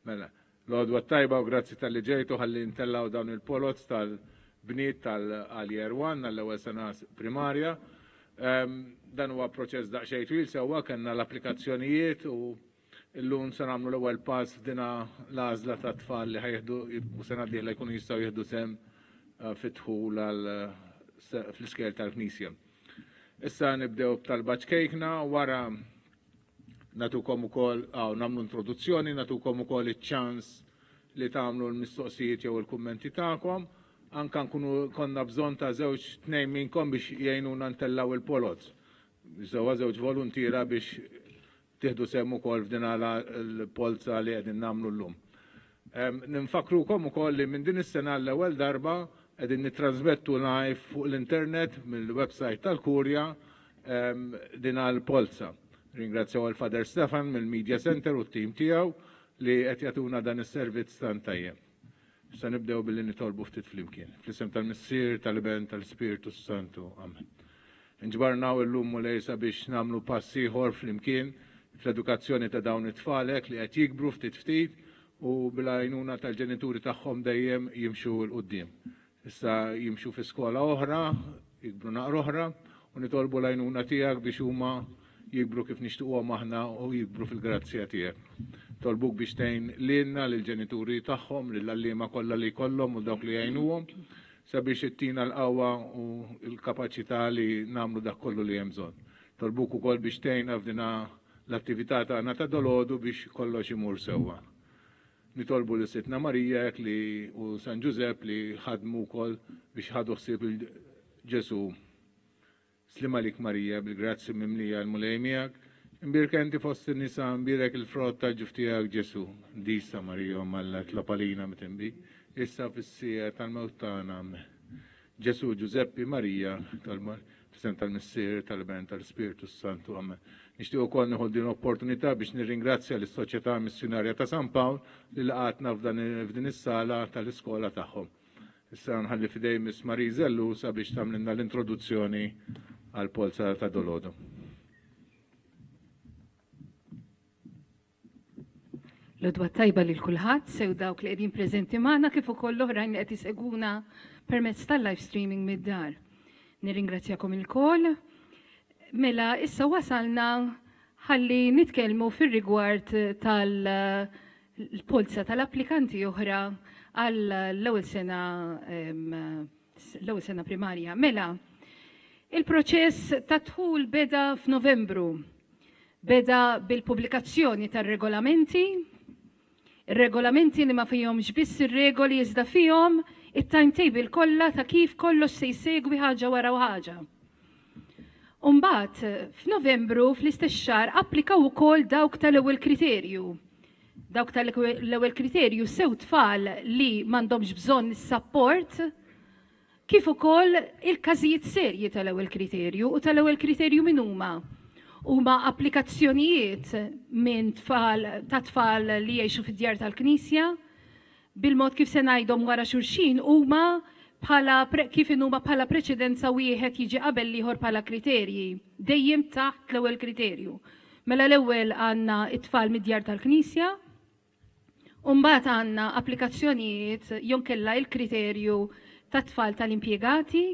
Mela, l-għodwa tajba u grazzi talli ġejtu ħalli ntellgħu dawn il-poloz tal-bniet tal-Year 1 għall-ewwel sena primarja. Dan huwa proċess daqsxejn twil sewwa kellna l-applikazzjonijiet u illum se nagħmlu l-ewwel pass f'dina l-għażla ta' tfal li ħa jieħdu u sena d-dieħla jkunu jistgħu jieħdu sehem fid-dħul għal fl-iskejjel tal-Knisja. Issa nibdew b'talba ċkejkna wara nagħtukom ukoll hawn nagħmlu introduzzjoni, nagħtukom ukoll iċ-ċans li tagħmlu l-mistoqsijiet jew il-kummenti tagħkom. Anka nkunu konna bżonn ta' żewġ tnejn minnkom biex jgħinuna ntellgħu il-poloz. Sewwa żewġ voluntiera biex tieħdu sehem ukoll f'din l-polza li qegħdin nagħmlu llum. Ninfakrukom ukoll li minn din is-sena l-ewwel darba qegħdin nittransmettu live fuq l-internet mill-website tal-Kurja din l-polza. Ringrazzjaw il-Father Stefan mill-Media Center u t-tim tiegħu li qed jagħtuna dan is-servizz tant tajjeb. Issa nibdew billi nitolbu ftit flimkien. Fl-isem tal-Missier, tal-Iben, tal-Ispirtu Santu. Amen. Inġbarna illum Mulej sabiex nagħmlu pass ieħor flimkien fl-edukazzjoni ta' dawn it-tfal hekk li qed jikbru ftit ftit u bil-għajnuna tal-ġenituri tagħhom dejjem jimxu 'l quddiem. Issa jimxu fi skola oħra, jikbru naqra oħra, u nitolbu l-għajnuna tiegħek biex huma jikbru kif nixtiequhom aħna u jikbru fil-grazzja tiegħek. Nitolbuk biex tgħin lilna, lill-ġenituri tagħhom, lill-għalliema kollha li jkollhom u dawk li jgħinuhom, sabiex ittina l-qawwa u l-kapaċità li nagħmlu dak kollu li hemm bżonn. Nitolbuk ukoll biex tgħinna f'dina l-attività tagħna ta' dolodu biex kollox imur sewwa. Nitolbu lil Sidtna Marija hekk li u San Ġużepp li ħadmu wkoll biex ħadu ħsieb il Ġesù. Sliem għalik Marija, bil-grazzja mimlija l-Mulej miegħek, imbierka inti fost in-nisa, imbierek il-frott tal-ġuf tiegħek Ġesù. Qdisa Marija Omm Alla, itlob għalina midinbin, issa fis-siegħa tal-mewt tagħna. Amen. Ġesù, Ġużeppi, Marija, fl-isem tal-Missier, tal-Iben, tal-Ispirtu Santu. Amen. Nixtieq ukoll nieħu din l-opportunità biex nirringrazzja lis-Soċjetà Missjunarja ta' San Pawl li laqatna f'din is-sala tal-iskola tagħhom. Issa nħalli f'idej Miss Marie Zellu sabiex tagħmlilna l-introduzzjoni għall-polza ta' dolodu. L-odwa tajba lil kulħadd, sew dawk li qegħdin preżenti magħna kif ukoll l-oħrajn li qed isegwuna permezz tal-live streaming mid-dar. Nirringrazzjakom ilkoll. Mela issa wasalna ħalli nitkellmu fir-rigward tal-polza tal-applikanti oħra għall-ewwel sena l-ewwel sena primarja. Mela, il-proċess ta' dħul beda f'Novembru. Beda bil-pubblikazzjoni tar-regolamenti, regolamenti li ma fihomx biss ir-regoli iżda fihom it-timetable kollha ta' kif kollox se jsegwi ħaġa wara ħaġa. Umbagħad, f'Novembru fl-istess xahar applikaw ukoll dawk tal-ewwel kriterju. Dawk tal-ewwel kriterju sew tfal li m'għandhomx bżonn is-sapport, kif ukoll il-każijiet serji tal-ewwel kriterju u tal-ewwel kriterju min huma? Huma applikazzjonijiet minn tfal ta' tfal li jgħixu fid-djar tal-Knisja, bil-mod kif se ngħidhom wara xulxin huma bħala kif inhuma bħala preċedenza wieħed jiġi qabel l-ieħor bħala kriterji, dejjem taħt l-ewwel kriterju. Mela l-ewwel għandna it-tfal mid-djar tal-Knisja, u mbagħad għandna applikazzjonijiet jew inkella il-kriterju tat-tfal tal-impjegati,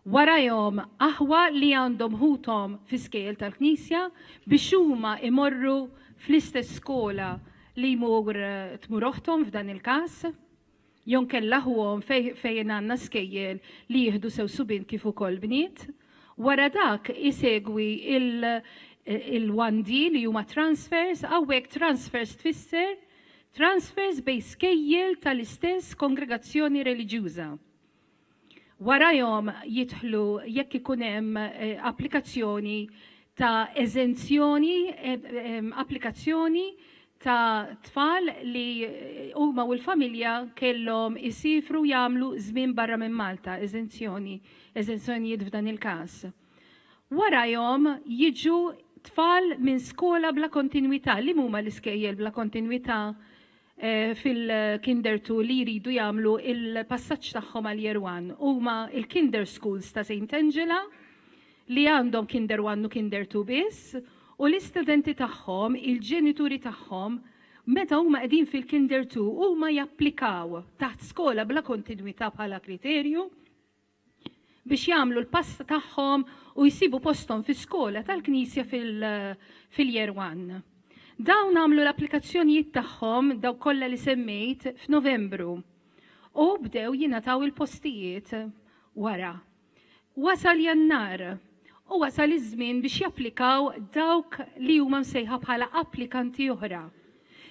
warajhom aħwa li għandhom ħuthom fi skejjel tal-Knisja biex huma imorru fl-istess skola li jmur tmur oħthom f'dan il-każ, jew inkella ħuhom fejn għandna skejjel li jieħdu sew subien kif ukoll bniet. Wara dak isegwi il-1D li huma transfers, hawnhekk transfers tfisser transfers bejn skejjel tal-istess kongregazzjoni reliġjuża. Warajhom jidħlu jekk ikun hemm applikazzjoni ta' eżenzjoni, applikazzjoni ta' tfal li huma u l-familja kellhom isiefru jagħmlu żmien barra minn Malta, eżenzjoni, eżenzjonijiet f'dan il-każ. Warajhom jiġu tfal minn skola bla kontinwità. Liema huma l-iskejjel bla kontinwità fil-Kinder 2 li jridu jagħmlu il-passaġġ tagħhom għal Year 1? Huma il-Kinder Schools ta' St. Angela li għandhom Kinder 1 u Kinder 2 biss u l-istudenti tagħhom, il-ġenituri tagħhom. Meta huma qegħdin fil-Kinder 2 huma japplikaw taħt skola bla kontinwità bħala kriterju biex jagħmlu l-pass tagħhom u jsibu posthom fi skola tal-Knisja fil-Year 1. Dawn għamlu l-applikazzjonijiet tagħhom dawk kollha li semmejt f'Novembru u bdew jingħataw il-postijiet wara. Wasal Jannar u wasal iż-żmien biex japplikaw dawk li huma msejħa bħala applikanti oħra.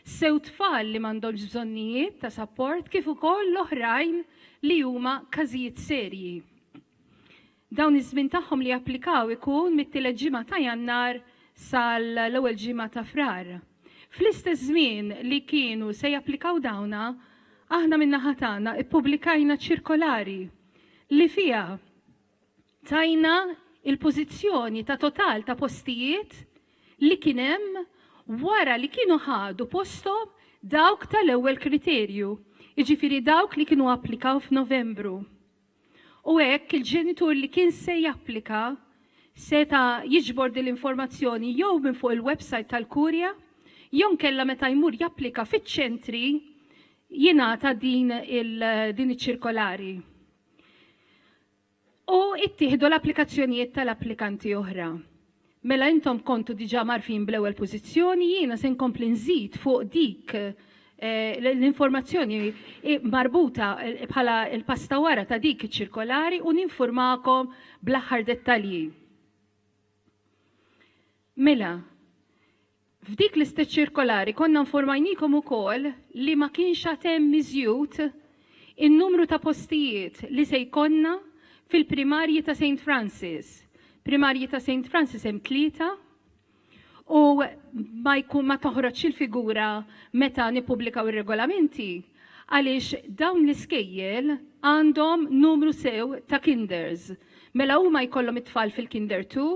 Sew tfal li m'għandhomx bżonnijiet ta' sapport kif ukoll l-oħrajn li huma każijiet serji. Dawn iż-żmien tagħhom li japplikaw ikun mit-tielet ġimgħa ta' Jannar sal-ewwel ġimgħa ta' Frar. Fl-istess żmien li kienu se japplikaw dawna, aħna min-naħa tagħna ppubblikajna ċirkolari li fiha tajna il-pożizzjoni ta' total ta' postijiet li kien hemm wara li kienu ħadu posthom dawk tal-ewwel kriterju, jiġifieri dawk li kienu applikaw f'Novembru. U hekk il-ġenitur li kien se japplika seta' jiġbor din l-informazzjoni jew minn fuq il-website tal-Kurja jew nkella meta jmur japplika fiċ-ċentri jingħata din din iċ-ċirkolari. U ittieħdu l-applikazzjonijiet tal-applikanti oħra. Mela intom kontu diġà marfin bl-ewwel pożizzjoni, jiena se nkompli nżid fuq dik eh, l-informazzjoni eh, marbuta eh, bħala l-pasta wara ta' dik iċ-ċirkolari u ninformakom bl-aħħar dettalji. Mela, F'dik l-istess ċirkolari konna nformajnikom ukoll li ma kienx għad hemm miżjud in-numru ta' postijiet li se jkollna fil-primarji ta' Saint Francis. Primarji ta' Saint Francis hemm tlieta u ma jkun ma toħroġx il-figura meta nippubblikaw ir-regolamenti għaliex dawn l-iskejjel għandhom numru sew ta' kinders. Mela huma jkollhom it-tfal fil-kinder 2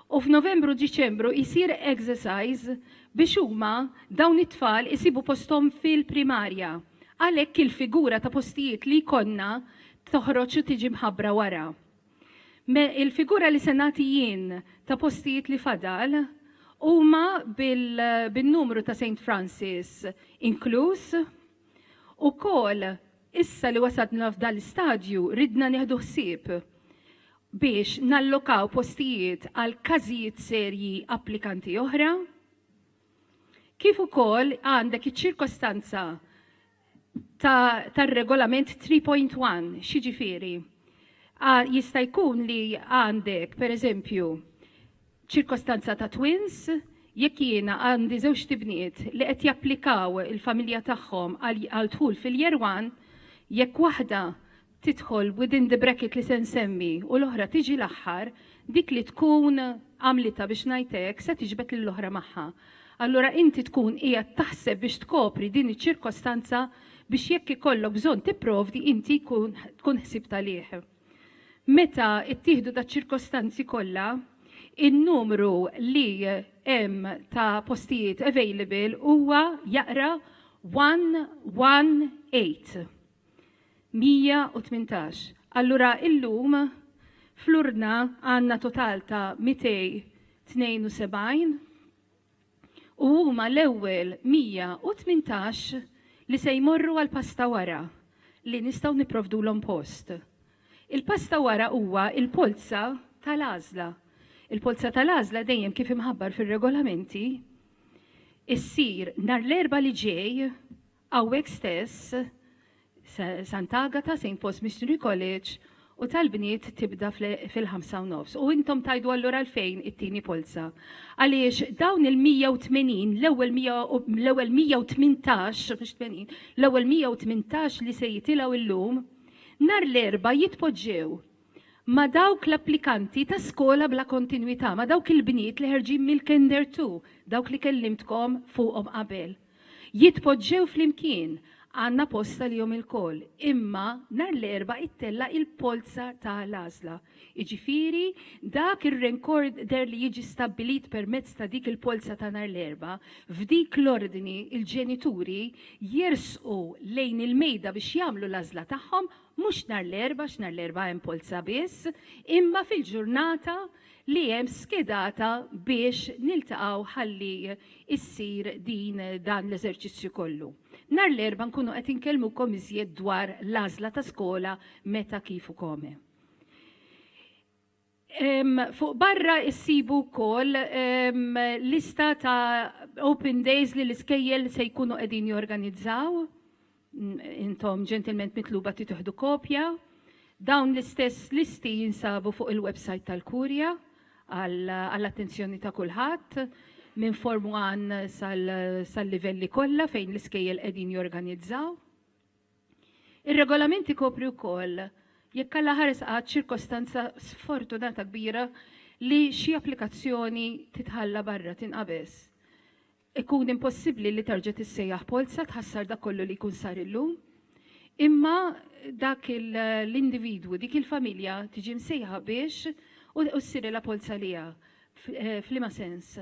U f'Novembru Diċembru jsir exercise biex huma dawn it-tfal isibu posthom fil-primarja. Għalhekk il-figura ta' postijiet li jkollna toħroġ u tiġi mħabbra wara. Me il-figura li se nagħti jien ta' postijiet li fadal huma bil-numru ta' St. Francis inkluż. Ukoll issa li wasadna f'dan l-istadju ridna nieħdu ħsieb biex nallokaw postijiet għal każijiet serji applikanti oħra, kif ukoll għandek iċ-ċirkostanza tar-regolament 3.1, x'jiġifieri? Jista' jkun li għandek, per eżempju, ċirkostanza ta' twins, jekk jiena għandi żewġt ibniet li qed japplikaw il-familja tagħhom għal dħul fil-year one, jekk waħda tidħol within the bracket li se nsemmi u l-oħra tiġi l-aħħar, dik li tkun għamlitha biex ngħid hekk se tiġbed lill-oħra magħha. Allura inti tkun qiegħed taħseb biex tkopri din iċ-ċirkostanza biex jekk ikollok bżonn tipprovdi inti tkun ħsibt għalih. Meta ttieħdu daċ-ċirkostanzi kollha, in-numru li hemm ta' postijiet available huwa jaqra 118. 118. Allura illum fl-urna għandna total ta' 272 u huma l-ewwel 118 li se jmorru għal pasta wara li nistgħu nipprovdulhom post. Il-pasta wara huwa il-polza tal-għażla. Il-polza tal-għażla dejjem kif imħabbar fir-regolamenti issir nhar l-Erbgħa li ġej Hawnhekk stess, Sant'Agata, Saint Paul's Missionary College, u tal-bniet tibda fil-5:30. U intom tgħidu allura għalfejn it-tieni polza? Għaliex dawn il-180, l-ewwel l-ewwel 118, mhux 80, l-ewwel 118 li se jitilgħu illum, nhar l-Erbgħa jitpoġġew ma' dawk l-applikanti ta' skola bla kontinwità, ma' dawk il-bniet li ħerġin mill-Kinder 2, dawk li kellimtkom fuqhom qabel. Jitpoġġew flimkien. Għandna post għalihom ilkoll, imma nhar l-Erbgħa ittella' il-polza ta' l-għażla. Jiġifieri, dak ir-rank order li jiġi stabbilit permezz ta' dik il-polza ta' nhar l-Erbgħa, f'dik l-ordni il-ġenituri jersqu lejn il-mejda biex jagħmlu l-għażla tagħhom mhux nhar l-Erbgħa għax nhar l-Erbgħa hemm polza biss, imma fil-ġurnata li hemm skedata biex niltaqgħu ħalli issir din dan l-eżerċizzju kollu. Nhar l-Erbgħa nkunu qed inkellmukom iżjed dwar l-għażla ta' skola meta kif u kome. Fuq barra issibu wkoll lista ta' open days li l-iskejjel se jkunu qegħdin jorganizzaw. Intom ġentilment mitluba titieħdu kopja. Dawn l-istess listi jinsabu fuq il-website tal-Kurja għall-attenzjoni ta' kulħadd minn Form 1 sal-livelli kollha fejn l-iskejjel qegħdin jorganizzaw. Ir-regolament ikopri wkoll jekk Alla ħares qatt ċirkostanza sfortunata kbira li xi applikazzjoni titħalla barra tinqabeż. Ikun impossibbli li terġa' tissejjaħ polza tħassar dak kollu li jkun sar illum. Imma dak l-individwu, dik il-familja tiġi msejħa biex u ssirilha polza liha. Eh, f'liema sens?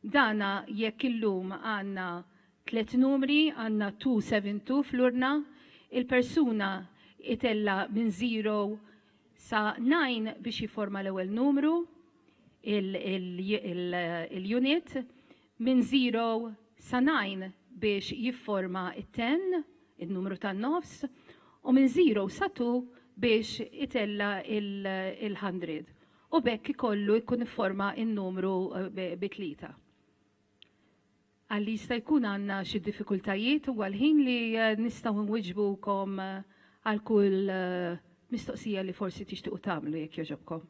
Dana jekk illum għandna tlet numri, għandna 272 fl-urna, il-persuna itella minn 0 sa 9 biex jiforma l-ewwel numru, il-unit minn 0 sa 9 biex jifforma it-10, il-numru tan-nofs, u minn 0 sa 2 biex itella il-100. U b'hekk ikollu jkun ifforma il-numru eh, bi tlieta. Għalli jista' jkun għandna xi diffikultajiet u għal-ħin li eh, nistgħu nwiġbukom eh, għal kull mistoqsija li forsi tixtiequ tagħmlu jekk jogħġobkom.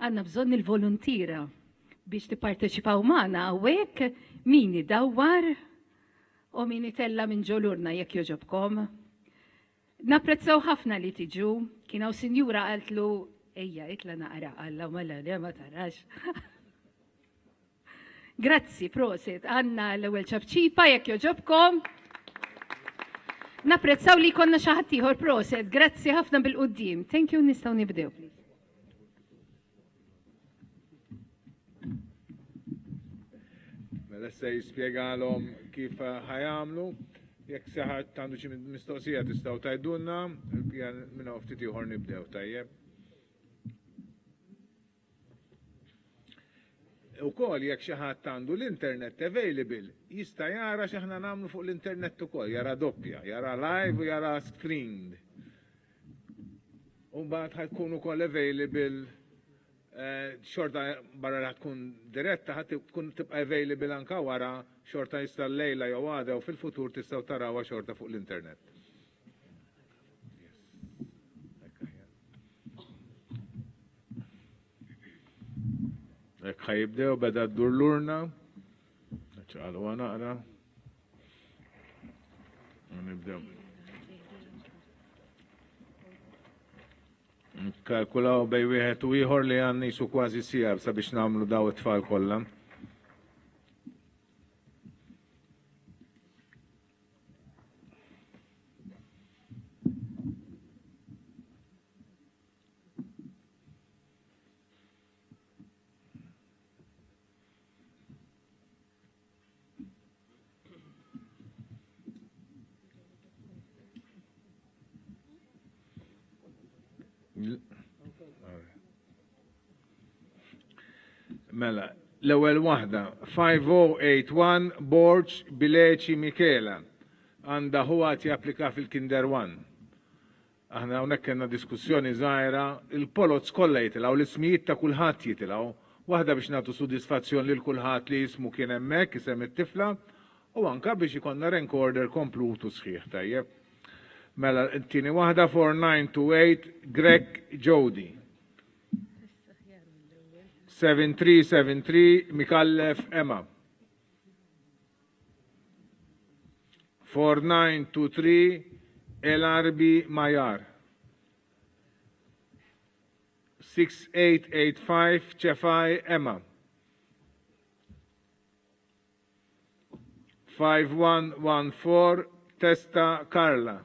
Għanna bżonn il-volontira biex tipparteċipaw magħna hawnhekk min idawwar u min itella minn ġolurna jekk joġobkom. Napprezzaw ħafna li tiġu, kien hawn sinjura qaltlu ejja itla naqra alla mela le ma tarax. Grazzi, prosit. Għanna l-ewwel ċapċipa jekk joġobkom. Napprezzaw li konna xi ħadd ieħor prosit. Grazzi ħafna bil-quddiem. Thank you, nistgħu nibdew. Mela se jispjegalhom kif ħajamlu. Jekk xi ħadd għandu xi mistoqsija tistgħu tgħidulna, il-pjan minn ftit ieħor nibdew tajjeb. Ukoll jekk xi ħadd għandu l-internet available, jista' jara x'aħna nagħmlu fuq l-internet ukoll, jara doppja, jara live u jara screened. U mbagħad ħa tkun ukoll available eh, xorta barra li tkun diretta ħa tkun tibqa' available anka wara xorta jista' llejla jew għada u fil-futur tistgħu tarawha xorta fuq l-internet. Hekk ħa jibdew beda ddur l-urna. Ċaqalu naqra. Nibdew. Kalkulaw bej wieħed u ieħor li għandni su kważi sija sabiex nagħmlu daw it-tfal kollha. Mela, l-ewwel waħda, 5081 Borg Bileċi Michela għandha ħuha japplika fil-Kinder 1. Aħna hawnhekk kellna diskussjoni żgħira, il-poloz kollha jitilgħu, l-ismijiet ta' kulħadd jitilgħu. Waħda biex nagħtu sodisfazzjon lil kulħadd li ismu kien hemmhekk, isem it-tifla, u anke biex ikollna rank order komplut u sħiħ, tajjeb. Mela, t-tieni waħda 4928 Grech Jody. 7373 Micallef Emma. 4923 El Arbi Majar. 6885 Cefai Emma. 5114 Testa Carla.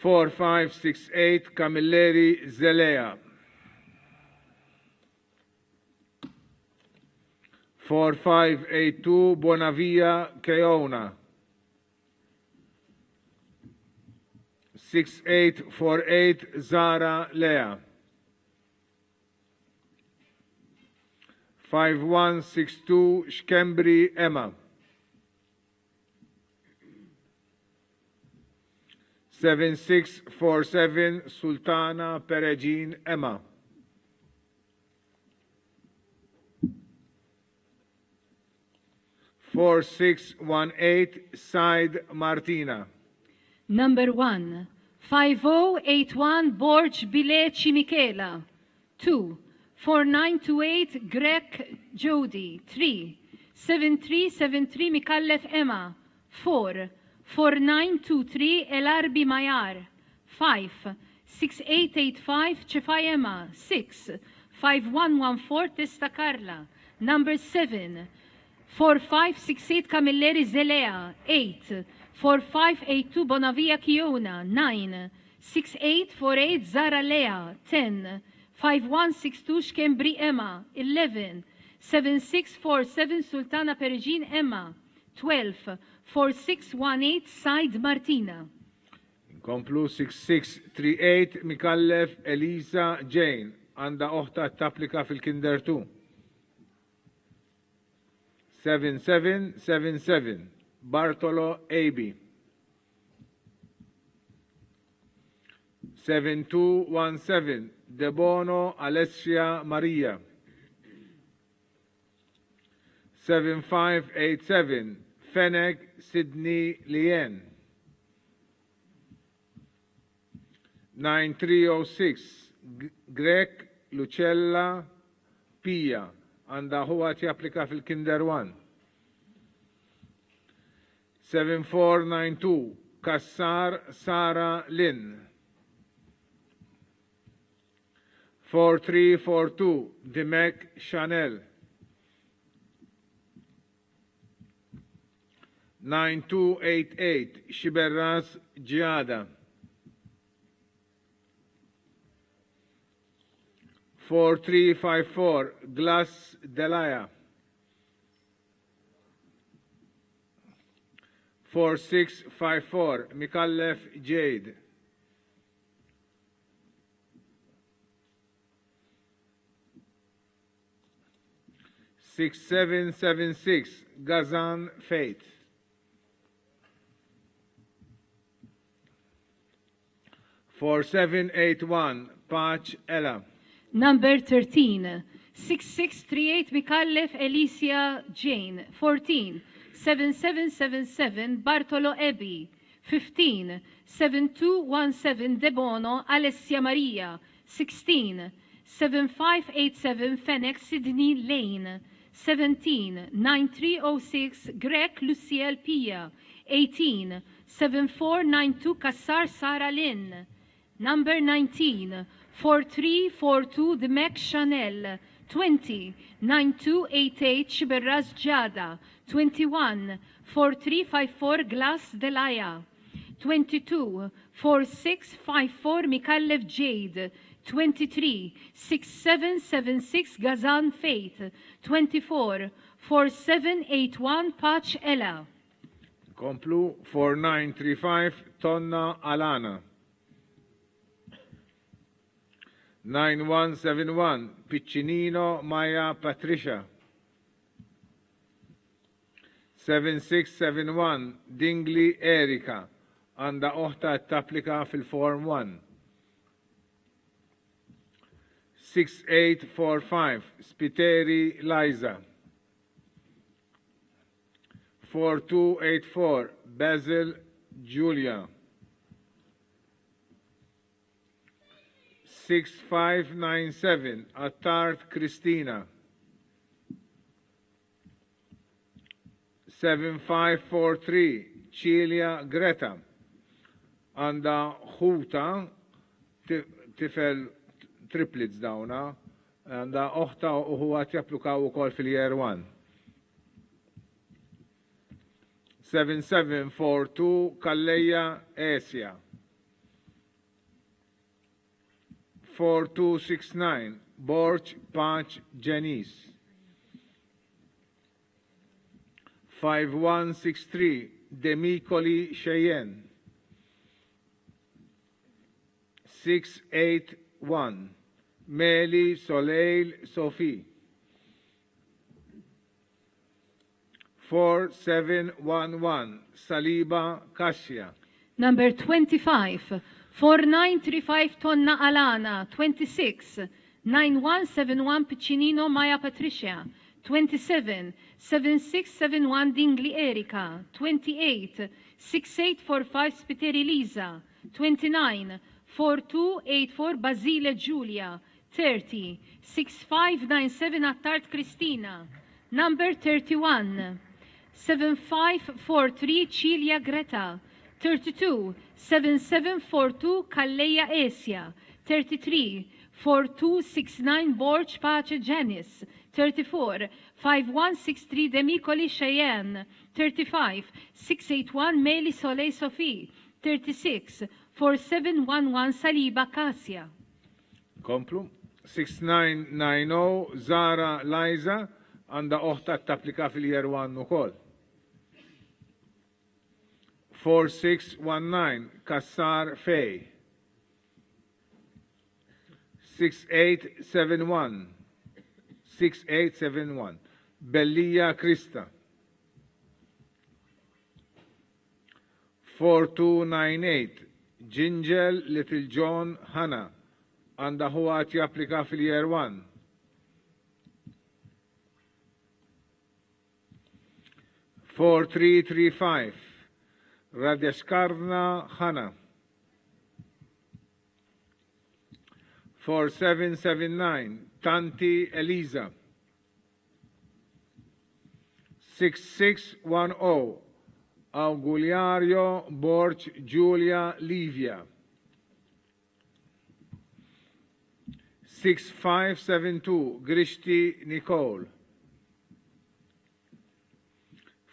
4568 Camilleri Zelea. 4582 Bonavia Keona. 6848 Zara Lea. 5162 Schembri Emma. 7647 Sultana Peregin Emma. 4618 Said Martina. Number 1, 5081 Borg Bileci Michela. 2, 4928 Grech Jody. 3, 7373 Micallef Emma. 4, 4923 Elarbi Mayar. 5, 6885 Cefai Emma. 6, 5114 Testa Carla. Number 7, 4568 Camilleri Zelea. 8, 4582 Bonavia Kiona. 9, 6848 Zara Lea. 10, 5162 Schembri Emma. 11, 7647 Sultana Peregin Emma. 12, 4618 Said Martina. Inkomplu 6638 Micallef Elisa Jane għandha oħta tapplika fil-Kinder 2. 7777 Bartolo AB. 7217 Debono Alessia Maria. 7587 Fenech Sydney Lien. 9306 Grech Lucella Pia għandha ħuha japplika fil-Kinder 1. 7492 Kassar Sara Lynn. 4342 Dimech Chanel. 9288 Sciberras Giada. 4354 Glass Delaya. 4654 Micallef Jade. 6776 Gazan Faith. 4781 Pace Ella. Number 13, 6638 Micallef Alicia Jane. 14, 7777 Bartolo Ebi. 15, 7217 Debono Alessia Maria. 16, 7587 Fenech Sydney Lane. 17, 9306 Grech Luciel Pia. 18, 7492 Kassar Sara Lynn. Number 19, 4342 Dimech Chanel. 20, 9288 Sciberras Giada. 21, 4354 Glass Delaya. 22, 4654 Micallef Jade. 23, 6776 Gazan Faith. 24, 4781 Patch Ella. Komplu 4935 Tonna Alana. 9171 Piccinino Maya Patricia. 7671 Dingli Erika għandha oħta tapplika fil-Form 1. 6845 Spiteri Liza. 4284 Basil Julia. 6597 Attard Christina. 7543 Celia Greta għandha ħuta tifel triplets dawna. Għandha oħta u ħuha qed japplikaw ukoll fil-Year 1. 7742 Calleja Asia. 4269 Borg Pace Janice. 5163 Demicoli Cheyenne. 681 Meli Soleil Sophie. 4711 Saliba Kasia. Number 25, 4935 Tonna Alana, 26, 9171 Piccinino Maya Patricia, 27, 7671 Dingli Erika, 28, 6845 Spiteri Lisa, 29, 4284 Basile Giulia, 30, 6597 Attard Cristina, number 31, 7543 Cilia Greta, 32, 7742 Calleja Asia, 33, 4269 Borg Pace Janice, 34, 5163 Demicoli Cheyenne, 35, 681 Meli Soleil Sophie, 36, 4711 Saliba Cassia. Komplu. 6990 Zara Liza għandha oħta tapplika fil-Year 1 ukoll. 4619 Kassar Fej. 6871 6871 Bellija Krista. 4298 Ginger Little John Hanna għandha ħuha japplika fil-Year 1. 4335 Radeskarna Hanna. 4779 Tanti Eliza. 6610 Auguliario Borg Giulia Livia. 6572 Grishti Nicole.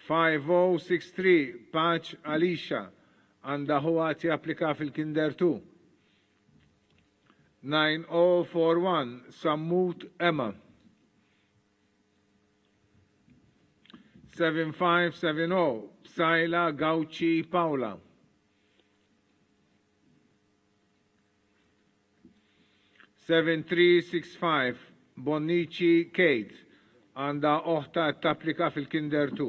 5063 Paċ Alicia għandha ħuha japplika fil-Kinder 2. 9041 Sammut Emma. 7570 Psaila Gauci Paula. 7365 Bonnici Kate għandha oħta tapplika fil-Kinder 2.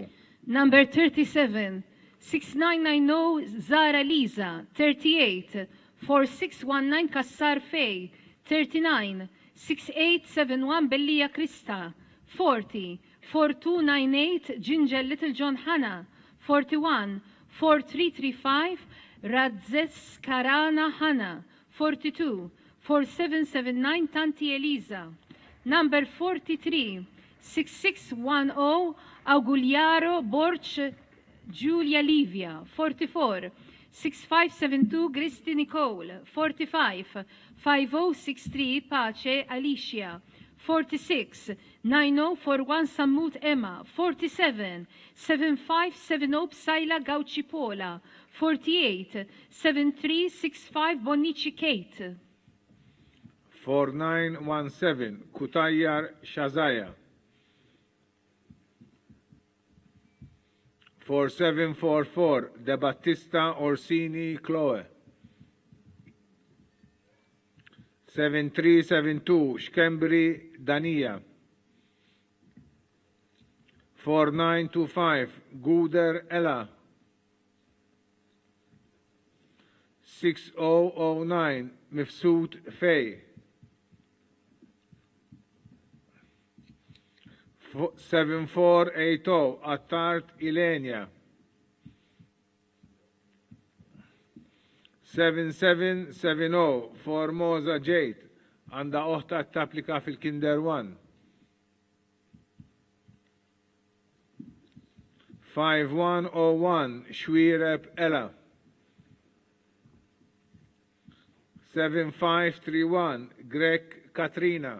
Number 37, 6990 Zara Lisa, 38, 4619 Kassar Fej, 39, 6871 Bellia Krista, 40, 4298 Ginger Little John Hanna, 41, 4335 Radzes Karana Hanna, 42, 4779 Tanti Elisa. Number 43, 6610 Auguliaro Borch Giulia Livia, 44, 6572 Gristi Nicole, 45, 5063 Pace Alicia, 46, 9041 Sammut Emma, 47, 7570 Psaila Gauci Pola, 48, 7365 Bonnici Kate. 4917 Kutayyar Shazaya. 4744 De Battista Orsini Chloe. 7372 Shkembri Dania. 4925 Guder Ella. 6009 Mifsud Fej. 7480 Attard Ilenia. 7770 Formosa Jade għandha oħta tapplika fil-Kinder 1. 5101 Xwireb Ella. 7531 Grek Katrina.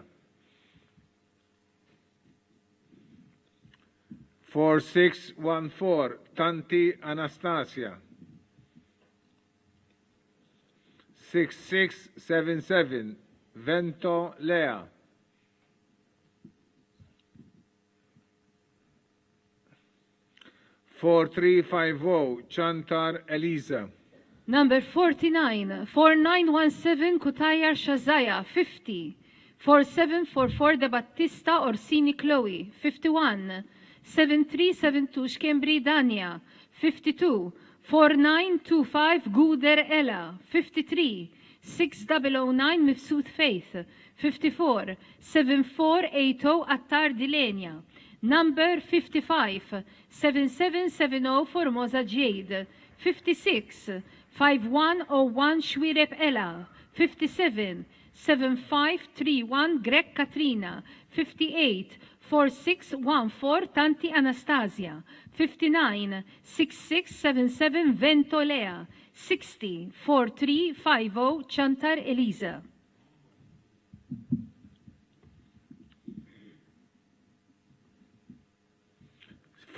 4614 Tanti Anastasia. 6677 Vento Lea. 4350 Chantar Elisa. Number 49, 4917 Kutayar Shazaya, 50, 4744 De Battista Orsini Chloe, 51, 7372 Shkembri Dania, 52, 4925 Guder Ella, 53, 6009 Mifsud Faith, 54, 7480 Attar Dilenia, Number 55, 7770 Formosa Jade, 56, 5101 Shwirep Ella, 57, 7531 Greg Katrina, 58, 4614 Tanti Anastasia, 59, 6677 Vento Lea, 60, 4350 Chantar Elisa.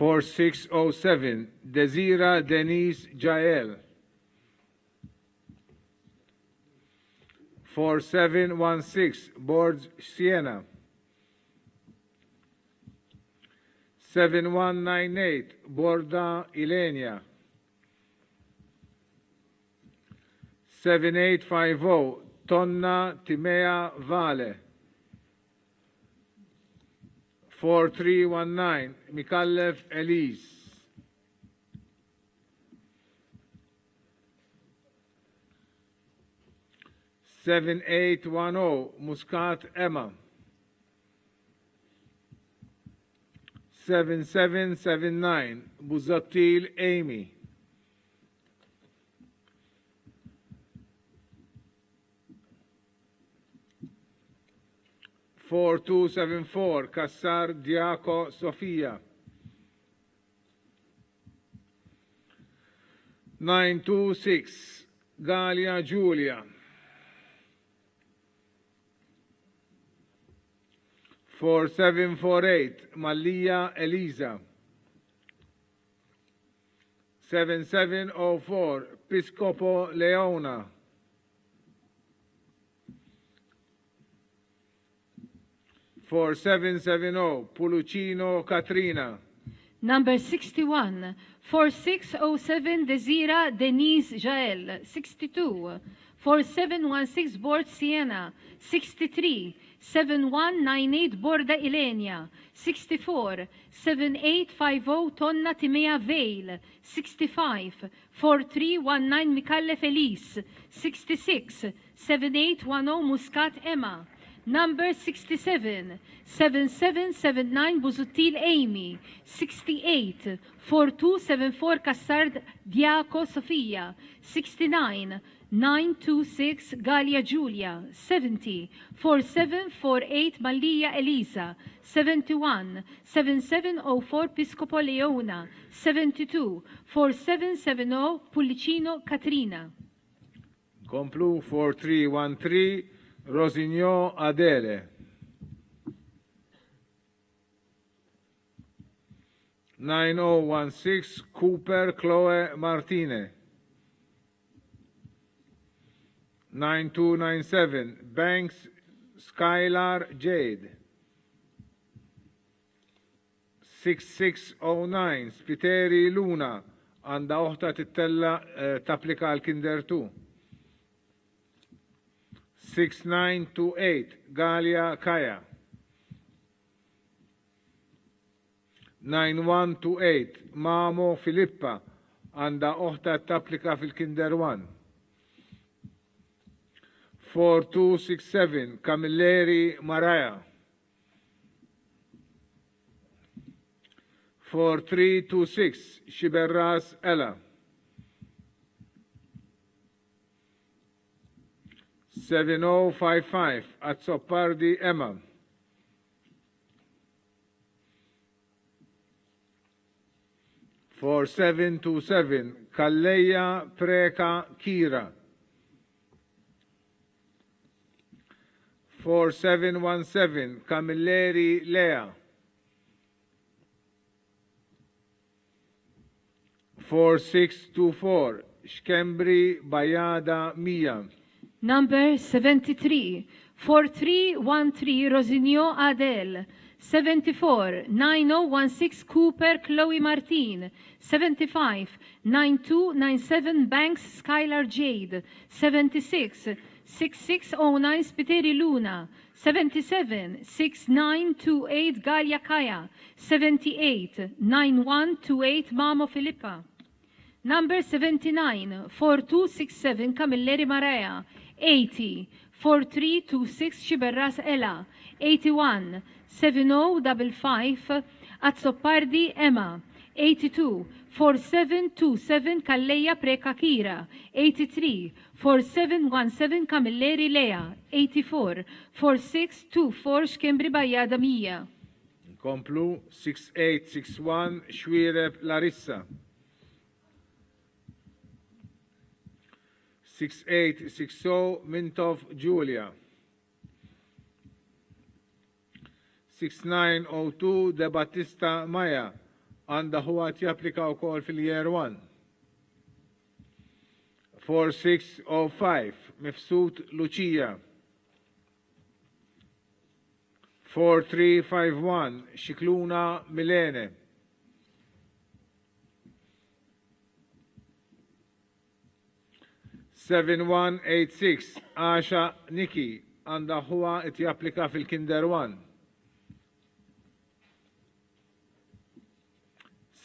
4607 Desira Denise Jael. 4716 Borg Siena. 7198 Borda Ilenia. 7850 Tonna Timea Vale. 4319 Mikallef Elise. 7810 Muscat Emma. 7779 Buzattil Amy. 4274 Kassar Diaco Sofia. 926 Galia Giulia. 4748 Malia Elisa. 7704 Piscopo Leona. 4770 Pulucino Katrina. Number 61, 4607 Desira Denise Jael, 62, 4716 Board Siena, 63, 7198 Borda Ilenia, 64, 7850 Tonna Timea Vale, 65, 4319 Mikalle Felice, 66, 7810 Muscat Emma, Number 67, 7779 Busuttil Amy, 68, 4274 Kassard Diaco Sofia, 69, 926 Galia Giulia, 70, 4748 Malia Elisa, 71, 7704 Piscopo Leona, 72, 4770 Pullicino Katrina. Komplu 4313 Rosigno Adele. 9016 Cooper Chloe Martine. 9297 Banks Skylar Jade. 6609 Spiteri Luna għandha oħta tittella eh, tapplika għal Kinder 2. 6928 Galia Kaya. 9128 Mamo Filippa għandha oħta tapplika fil-Kinder 1. 4267 Camilleri Maraja. 4326 Xiberras Ella. 7055 Azzopardi Emma. 4727 Calleja Preka Kira. 4717 Camilleri Lea. 4624 Schembri Bajada Mia. Number 73, 4313 Rosinio Adel, 74, 9016 Cooper Chloe Martin, 75, 9297 Banks Skylar Jade, 76, 6609 Spiteri Luna, 77, 6928 Galia Kaya, 78, 9128 Mamo Filippa. Number 79, 4267 Camilleri Marea, 80, 4326 Xiberras Ela, 81, 7055 Azzopardi Emma, 82, 4727 Calleja Preca Kira, 83, 4717 Camilleri Lea, 84, 4624 Schembri Bajada Mia. Nkomplu 6861 Xuereb Larissa. 6860 Mintoff Julia. 6902 De Battista Maja għandha ħuha japplika wkoll fil-Year 1. 4605 Mifsud Lucia. 4351 Scicluna Milene. 7186 Asha Niki għandha ħuha qed japplika fil-Kinder 1.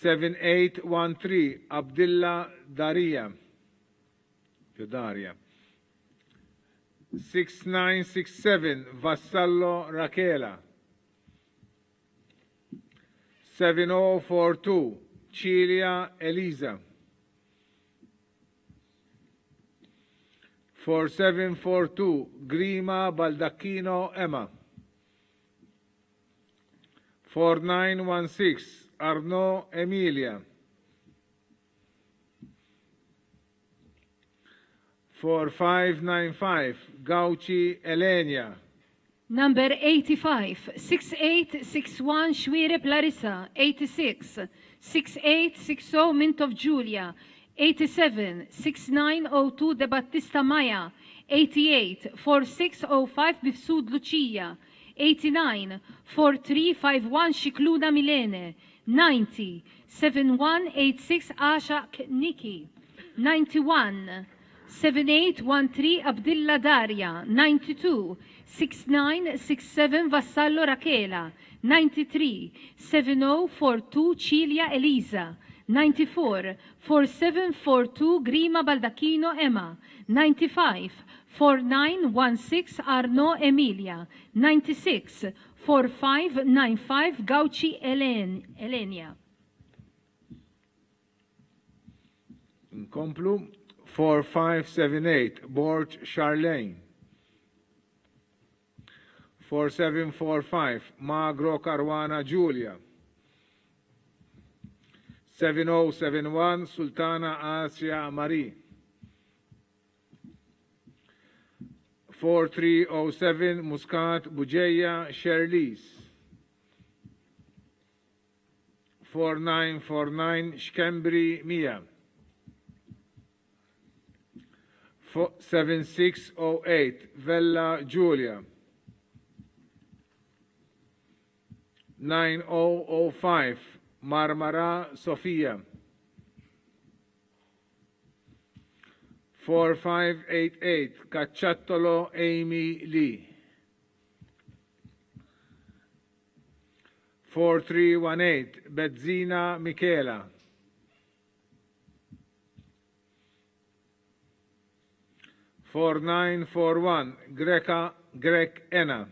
7813 Abdilla Daria. Daria. 6967 Vassallo Rakela. 7042 Cilia Elisa. 4742 Grima Baldacchino Emma. 4916 Arno Emilia. 4595 Gauci Elenia. Number 85, 6861 Xuereb Larissa, 86, 6860 Mintoff Julia, 87, 6902 De Battista Maya, 88, 4605 Mifsud Lucia, 89, 4351 Scicluna Milene, 90, 7186 Asha Niki, 91, 7813 Abdilla Daria, 92, 6967 Vassallo Rakela, 93, 7042 Cilia Elisa, 94, 4742 Grima Baldacchino Emma, 95, 4916 Arno Emilia, 96, 4595 Gauci Elenia. Nkomplu 4578 Borg Charlene. 4745 Magro Caruana Giulia. 7071 Sultana Asia Marie. 4307 Muscat Bugeja Sherlis. 4949 Schembri Mia. 7608 Vella Giulia. 9005 Marmara Sofia. 4588 Cacciattolo Amy Lee. 4318 Bezzina Michela. 4941 Greca Grek Ena.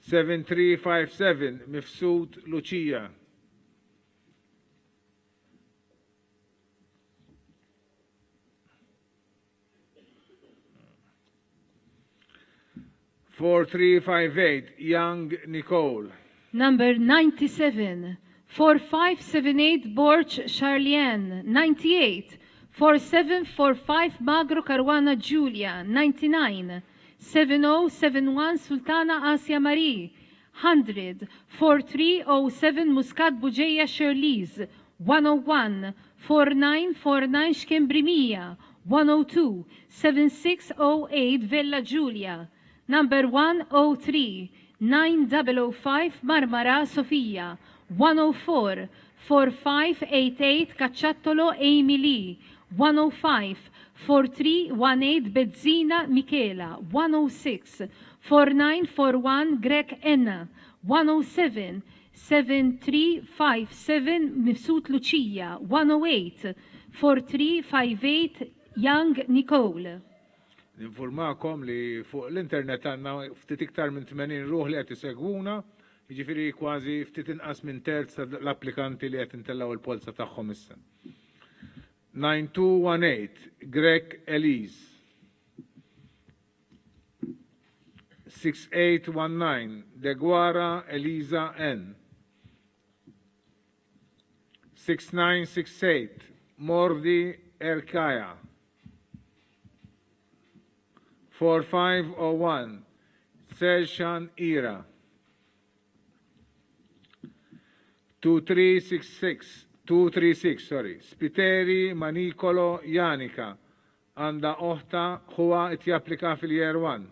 7357 Mifsud Lucia. 4358 Young Nicole. Number 97, 4578 Borg Charlienne, 98, 4745 Magro Caruana Giulia, 99, 7071 Sultana Asia Marie, 100, 4307 Muscat Bugeja Shirley's, 101, 4949 Schembri Mia, 102, 7608 Vella Giulia, number 103, 9005 Marmara Sofia, 104, 4588 Cacciattolo Amy Lee, 105, 4318 Bezzina Michela, 106, 4941 Grech Enna, 107, 7357 Mifsud Lucia, 108, 4358 Young Nicole. Ninfurmakom li fuq l-internet għandna ftit iktar minn 80 ruħ li qed isegwuna, jiġifieri kważi ftit inqas minn terz tal-applikanti li qed intellgħu l-polza tagħhom issa. 9218 Grech Elise. 6819 Deguara Elisa N. 6968 Mordi Erkaya. 4501 Selshan Ira. 2366 236 sorry Spiteri Manicolo Janika għandha oħta ħuha qed japplika fil-year 1.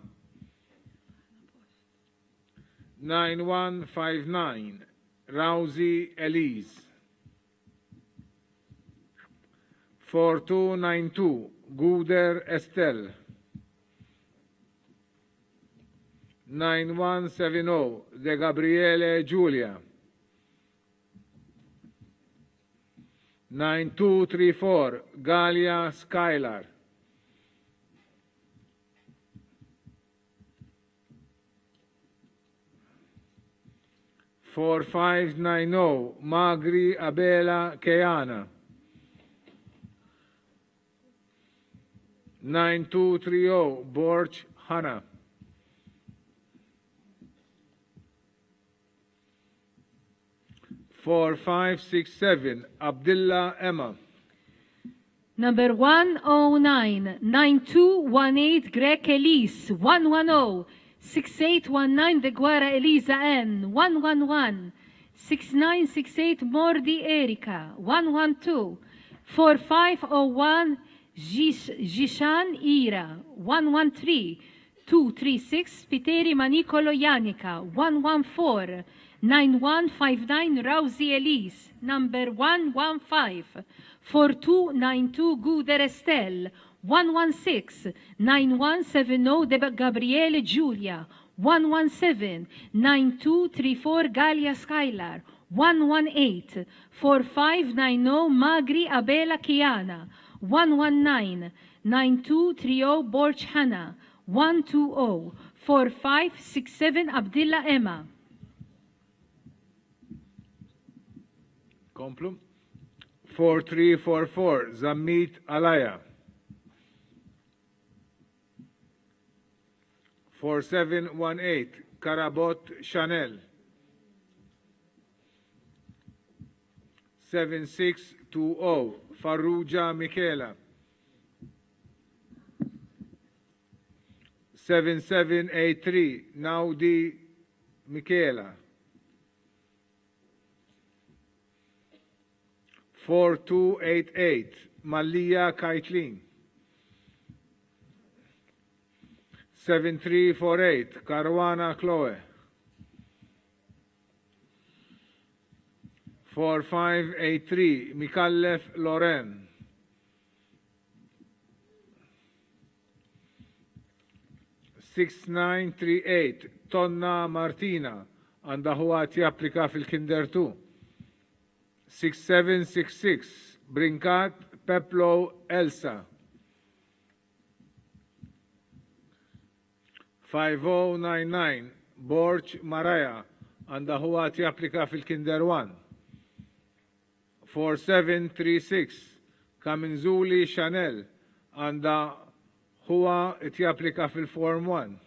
9159 Rousey Elise. 4292 Guder Estelle. 9170 De Gabriele Giulia. 9234 Galia Skylar. 4590 Magri Abela Keana. 9230 Borch Hanna. 4567 Abdillah Emma. Number 109, 9218 Grech Elise, 110, 6819 Deguara Elisa N, 111, 6968 Mordi Erika, 112, 4501 Jishan Ira, 113, 236 Spiteri Manicolo Janika, 114, 9159 Rousey Elise, number 115, 4292 Guder Estelle, 116, 9170 De Gabriele Giulia, 117, 9234 Galia Skylar, 118, 4590 Magri Abela Kiana, 119, 9230 Borch Hanna, 120, 4567 Abdillah Emma. Komplu. 4344 Zammit Alaya. 4718 Karabot Chanel. 7620 Farrugia Michela. 7783 Naudi Michela. 4288 Malia Kaitlin. 7348 Caruana Chloe. 4583 Mikallef Loren. 6938 Tonna Martina għandha ħuha japplika fil-Kinder 2. 6766 Brincat Peplo Elsa. 5099 Borch Maraja għandha ħuha japplika fil-Kinder 1. 4736 Kaminzuli Chanel għandha ħuha japplika fil-Form 1.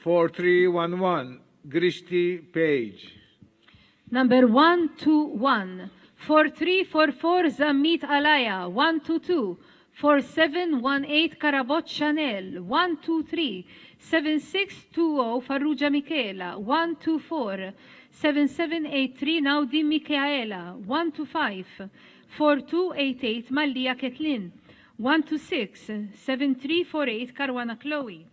4311 Grishti Page. Number 121, 4344 Zammit Alaya, 122, 4718 Carabott Chanel, 123 7620 Farrugia Michela, 124 7783 Naudi Michaela, 125 4288 Mallia Ketlin, 126 7348 Caruana Chloe.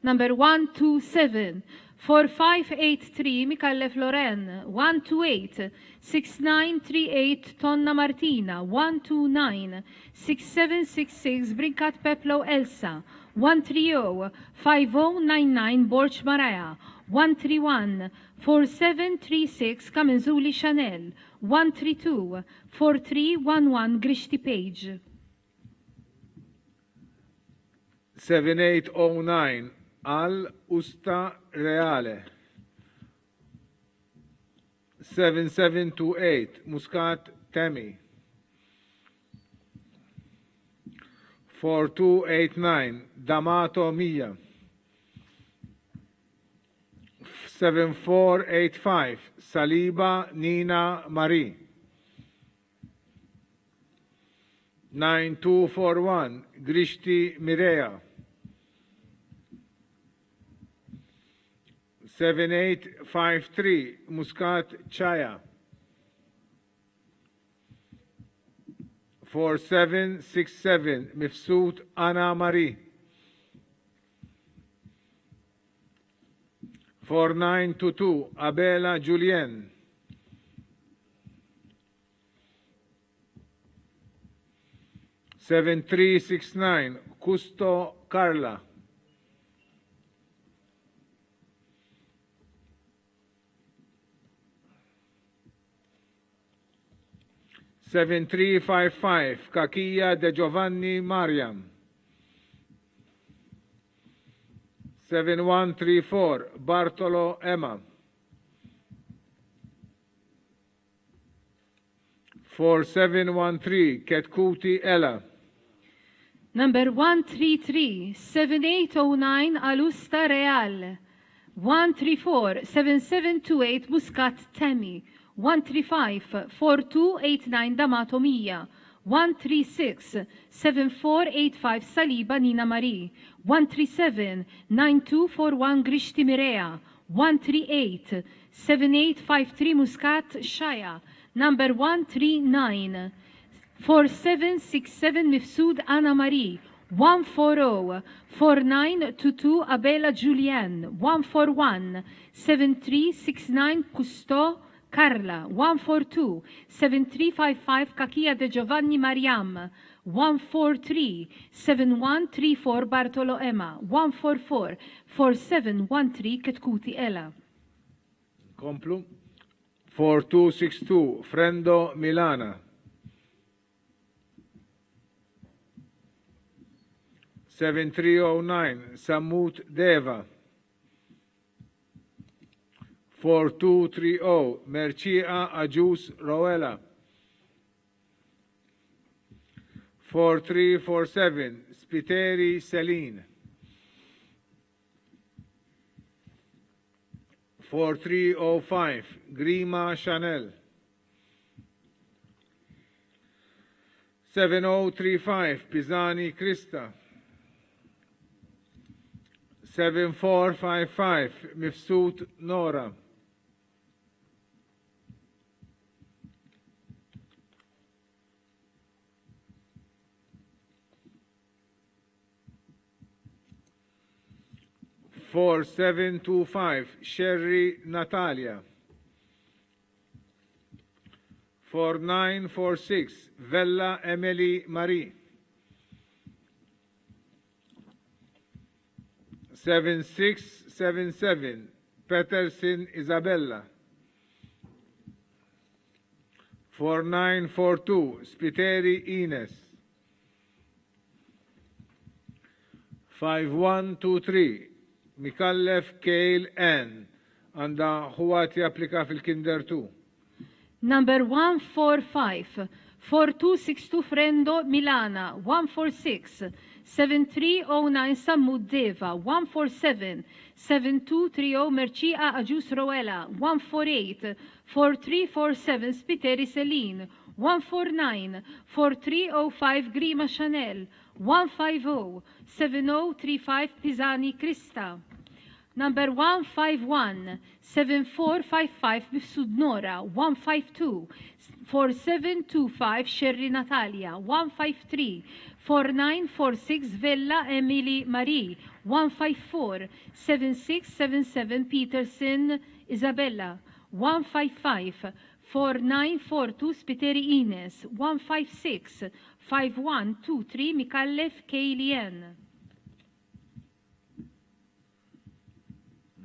Number 127 4583 Micallef Loren, 128 6938 Tonna Martina, 129 6766 Brincat Peplo Elsa, 130 5099 Borg Maraja, 131 4736 Camenzuli Chanel, 132 4311 Grixti Page. 7809 għal Usta Reale. 7728 Muscat Temi. 4289 D'Amato Mia. 7485 Saliba Nina Marie. 9241 Grixti Mirea. 7853 Muscat Chaya. 4767 Mifsud Anna Marie. 4922 Abela Julien. 7369 Custo Carla. 7355 Cachia De Giovanni Mariam. 7134 Bartolo Emma. 4713 Ketkuti Ella. Number 133 7809 Alusta Real. 134 7728 Muscat Temi. 135 4289 D'Amato Mia. 136 7485 Saliba Nina Marie. 137 9241 Grixti Mirea. 138 7853 Muscat Shaya. Number 139 4767 Mifsud Anna Marie. 140 4922 Abela Julian. 141 7369 Custo Carla. 142 7355 Cachia De Giovanni Mariam. 143 7134 Bartolo Emma. 144 4713 Ketkuti Ella. Komplu. 4262 Frendo Milana. 7309 Samut Deva. 4230 Mercia Agius Roella. 4347 Spiteri Celine. 4305 Grima Chanel. 7035 Pisani Krista. 7455 Mifsud Nora. 4725 Sherry Natalia. 4946 Vella Emily Marie. 7677 Peterson Isabella. 4942 Spiteri Ines. 5123 Micallef Kale N. Għandha ħuha japplika fil-Kinder 2. Number 145 4262 Frendo Milana. 146 7309 Sammut Deva. 147 7230 Mercia Agius Roella. 148 4347 Spiteri Celine. 149 4305 Grima Chanel 150 7035 Pisani Krista Number 151 7455 Mifsud Nora 152 4725 Sherry Natalia 153 4946 Vella Emily Marie 154 7677 Peterson Isabella 155 4942 Spiteri Ines 156 5123 Micallef Kaylian.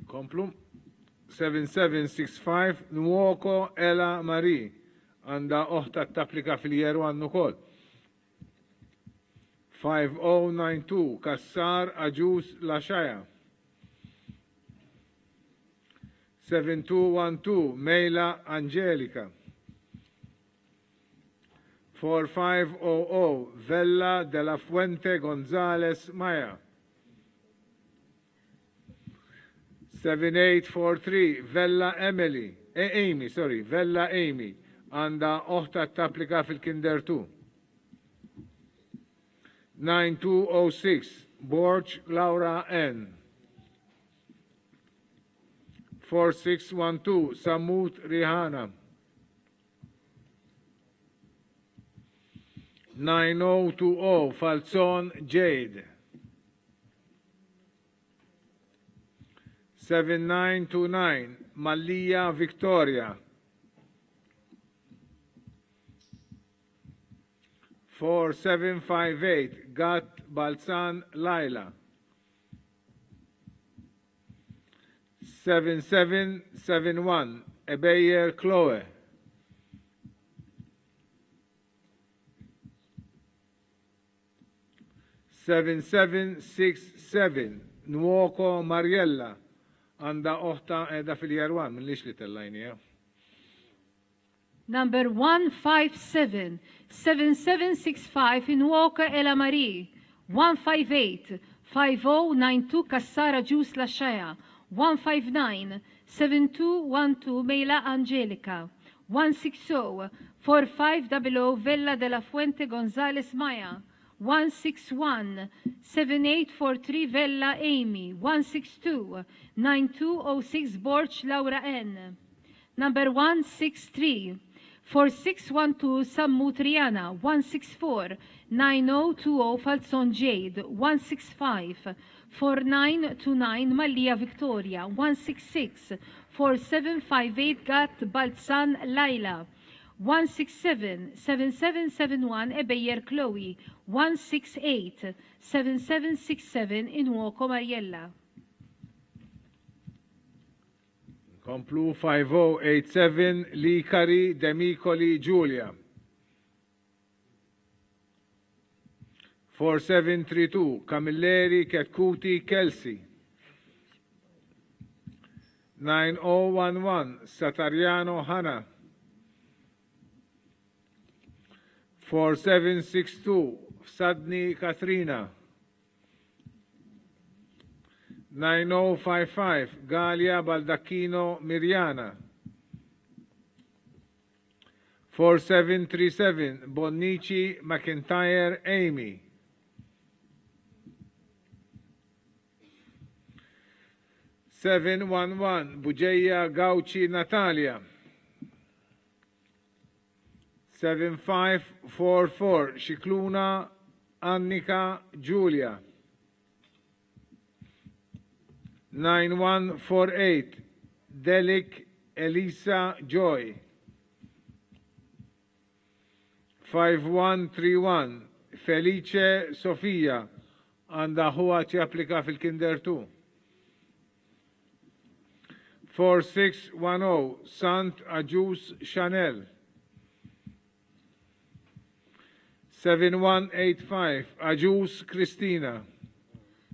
Nkomplu. 7765 Nwoko Ela Marie għandha oħta tapplika fil-Year 1 ukoll. 5092 Kassar Aġus Laxaja. 7212 Mejla Angelika. 4500 Vella de la Fuente Gonzales Maya. 7843 Vella Emily, eh, Amy, sorry, Vella Amy, għandha oħta tapplika fil-Kinder 2. 9206 Borg Laura N. 4612 Samut Rihana. 9020 Falzon Jade. 7929 Mallia Victoria. 4758 Gat Balzan Laila. 7771 Ebeyer Chloe. 7767 Nwoko Mariella għandha oħta qiegħda fil-Year 1 minnix li tellajnija. Number 157 7765 Inwoka Ela Marie 158 5092 Kassara Ġus Laxaja 159 7212 Mejla Angelica 160 4500 Vella de la Fuente Gonzales Maya 161 7843 Vella Amy 162 9206 Borg Laura N. Number 163 4612 Sammu Triana 164 9020 Falzon Jade 165 4929 Mallia Victoria 166 4758 Gat Balzan Laila 167 7771 Ebeyer Chloe 168 7767 Inwoko Mariella. Komplu 5087 Likari Demicoli Giulia. 4732 Camilleri Ketkuti Kelsey. 9011 Satariano Hanna. 4762 Sadni Katrina. 9055 Galia Baldacchino Miriana. 4737 Bonnici McIntyre Amy. 711 Bugeja Gauci Natalia. 7544 Scicluna Annika Giulia. 9148 Delic Elisa Joy. 5131 Felice Sofia għandha ħuha japplika fil-Kinder 2. 4610 Sant Agius Chanel. 7185 Agius Christina.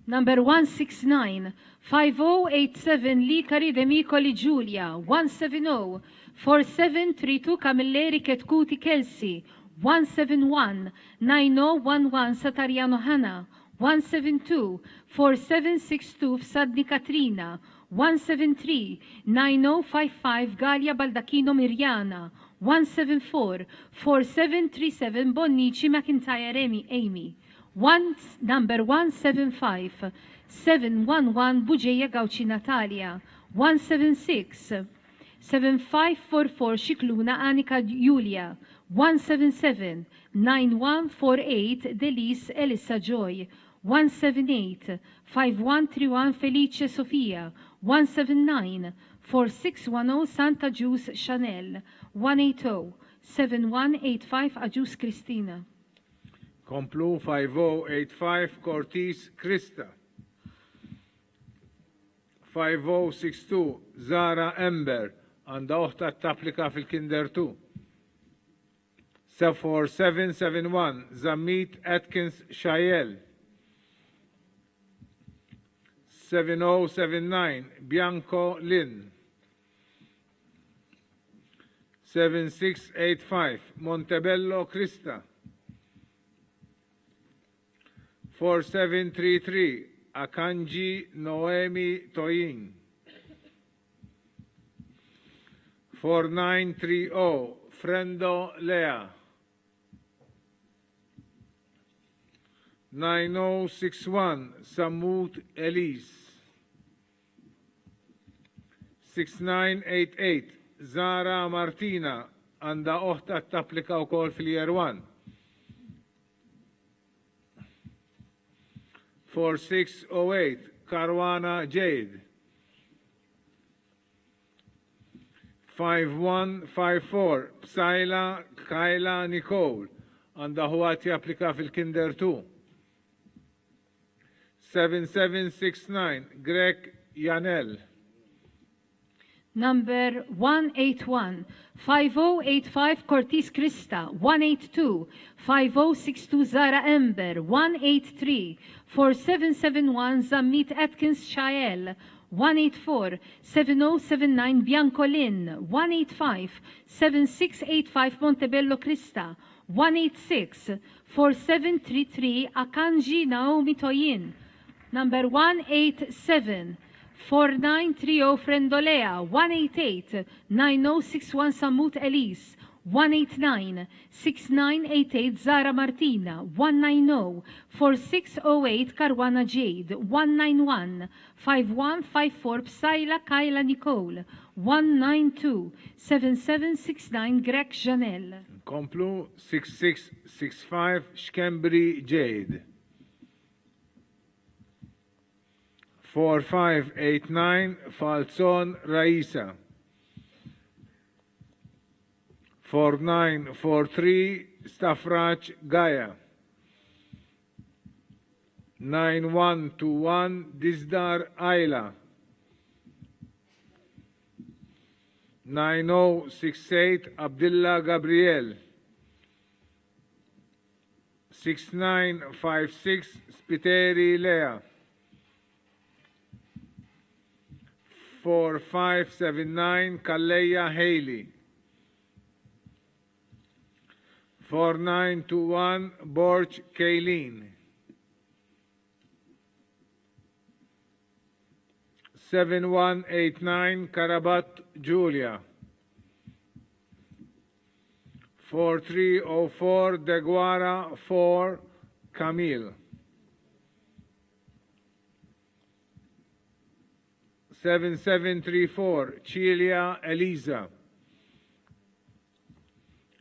Number 169 5087 Likari Demicoli Giulia 170 4732 Camilleri Ketkuti Kelsey 171 9011 Satariano Hanna 172 4762 Fsadni Katrina 173 9055 Galia Baldacchino Miriana 174 4737 Bonnici McIntyre Amy Amy one, number 175 711 Bugeja Gauci Natalia 176 7544 Scicluna Anika Julia 177 9148 Delis Elissa Joy 178 5131 Felice Sofia 179 4610 Santa Juice Chanel 180 7185 Agius Cristina. Komplu 5085 Cortis Krista. 5062 Zara Ember għandha oħta tapplika fil-Kinder 2. 4771 Zammit Atkins Shayel. 7079 Bianco Lynn. 7685 Montebello Krista. 4733 Akanji Noemi Toyin. 4930 Frendo Lea. 9061 Samut Elise. 6988 Zara Martina għandha oħta tapplika wkoll fil-Year 1. 4608 Caruana Jade. 5154 Psaila Kyla Nicole għandha ħuha japplika fil-Kinder 2. 7769 Greg Janel. Number 181, 5085 Cortis Krista, 182, 5062 Zara Ember, 183, 4771 Zammit Atkins Shael, 184, 7079 Bianco Lynn, 185, 7685 Montebello Krista, 186, 4733 Akanji Naomi Toyin, number 187, 4930 Frendolea, 188, 9061 Samut Elise, 189, 6988 Zara Martina, 190, 4608 Caruana Jade, 191, 5154 Psaila Kyla Nicole, 192, 7769 Greg Janel. Komplu 6665 Schembri Jade. 4589 Falzon Raisa. 4943 Stafrac Gaia. 9121 Dizdar Ayla. 9068 Abdullah Gabriel. 6956 Spiteri Lea. 4579 Kalleya Haley. 4921 Borch Kaylin. 7189 Karabat Julia. 4304 Deguara 4 Camille. 7734 Celia Elisa.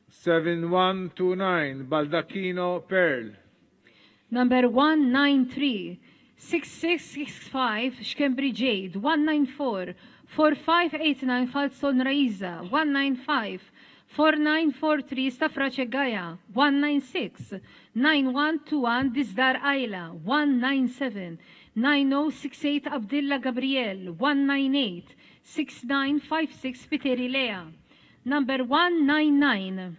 7129 Baldacchino Pearl. Number 193, 6665 Schembri Jade, 194, 4589 Falzon Raiza, 195, 4943 Stafrace Gaia, 196, 9121 Dizdar Ayla, 197, 9068 Abdullah Gabriel, 198, 6956 Piteri Lea. Number 199,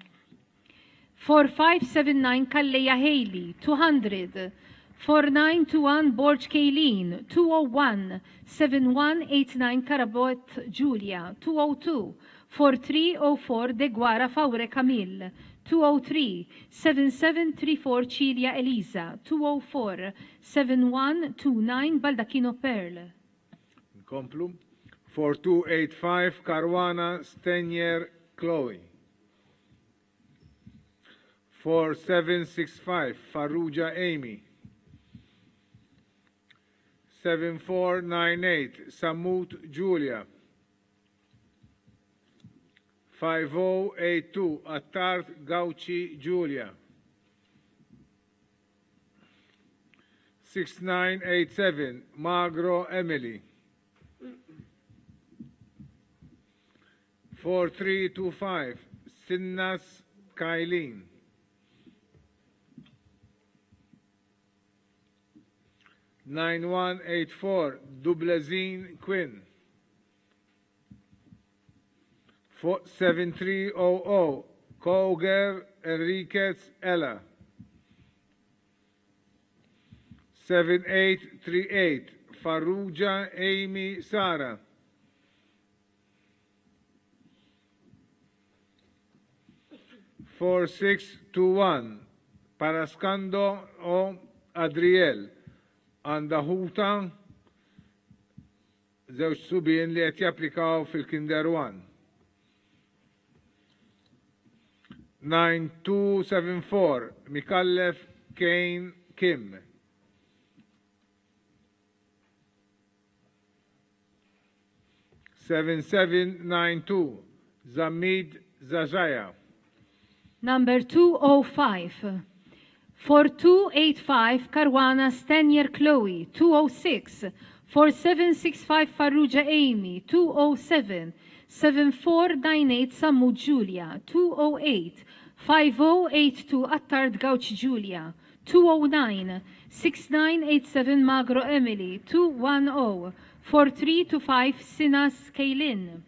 4579 Kalleya Haley, 200, 4921 Borg Kaylin, 201, 7189 Karabot Julia, 202, 4304 Deguara Faure Camille, 203, 7734 Cilia Elisa, 204, 7129 Baldacchino Pearl. Nkomplu. 4285 Caruana Stenier Chloe. 4765 Farrugia Amy. 7498 Sammut Julia. 5082 Attard Gauci Julia. 6987 Magro Emily. 4325 Sinnas Kailin. 9184 Dublezin Quinn. 7300 Koger Enriquez Ella. 7838 Farrugia Amy Sara. 4621 Parascando o Adriel għandha ħuta żewġ subien li qed japplikaw fil-Kinder 1. 9274 Mikallef Kane Kim. 7792 Zammit Zazaja. Number 205. 4285 Caruana Stanier Chloe, 206. 4765 Farrugia Amy, 207. 7498 Sammu Julia, 208. 5082 Attard Gauch Julia, 209. 6987 Magro Emily, 210. 4325 Sinas Kaylin.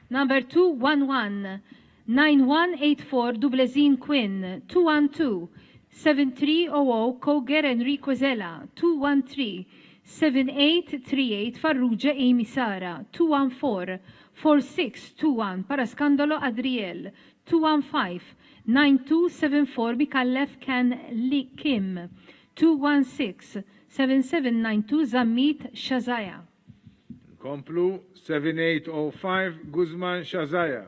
Number 211 9184 Dublezin Quinn, 212 7300 Koger Enrico Zella, 213 7838 Farrugia Amy Sara, 214 4621 Parascandolo Adriel, 215 9274 Mikallef Ken Li Kim, 216 7792 Zammit Shazaya. Komplu 7805 Guzman Shazaya.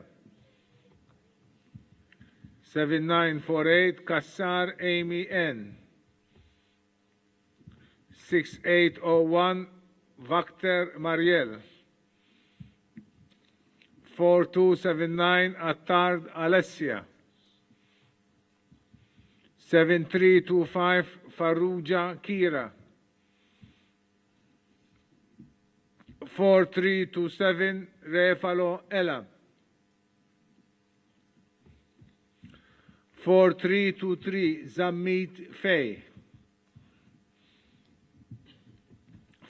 7948 Kassar Amy N. 6801 Vakter Mariel. 4279 Attard Alessia. 7325 Farrugia Kira. 4327 Refalo Ella. 4323 Zammit Fay.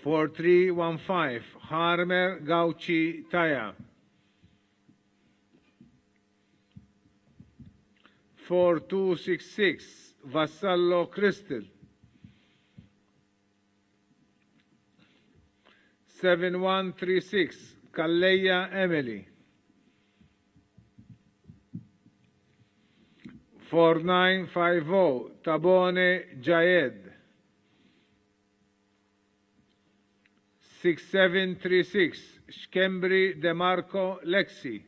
4315 Harmer Gauci Taya. 4266 Vassallo Crystal. 7136 Calleja Emily. 4950 Tabone Jaed. 6736 Schembri DeMarco Lexi.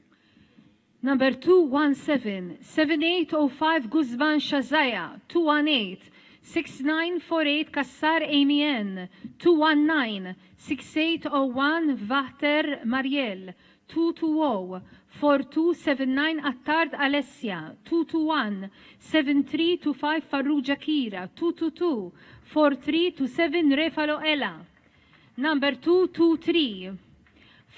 Number 217 7805 Guzman Shazaya, 218 6948 Kassar Amy N, 219 6801 Vahter Mariel, 220 4279 Attard Alessia, 221 7325 Farrugia Kira, 222 4327 Refalo Ella. Number 223